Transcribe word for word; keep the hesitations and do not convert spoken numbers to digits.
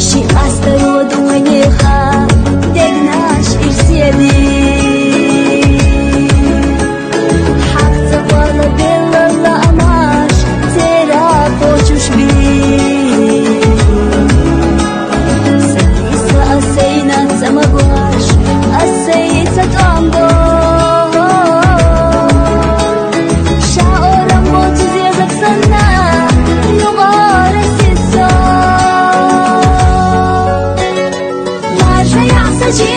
Ши къастар ва дунеха дегнаш ирсиди. ХӀяхцӀа вала белала амаш цера почушби. Саиса асейна цӀамагваш, асейса тӀамдо. Шаорам боцузе гъабсанна, нугъара сиса. Маржа яса чи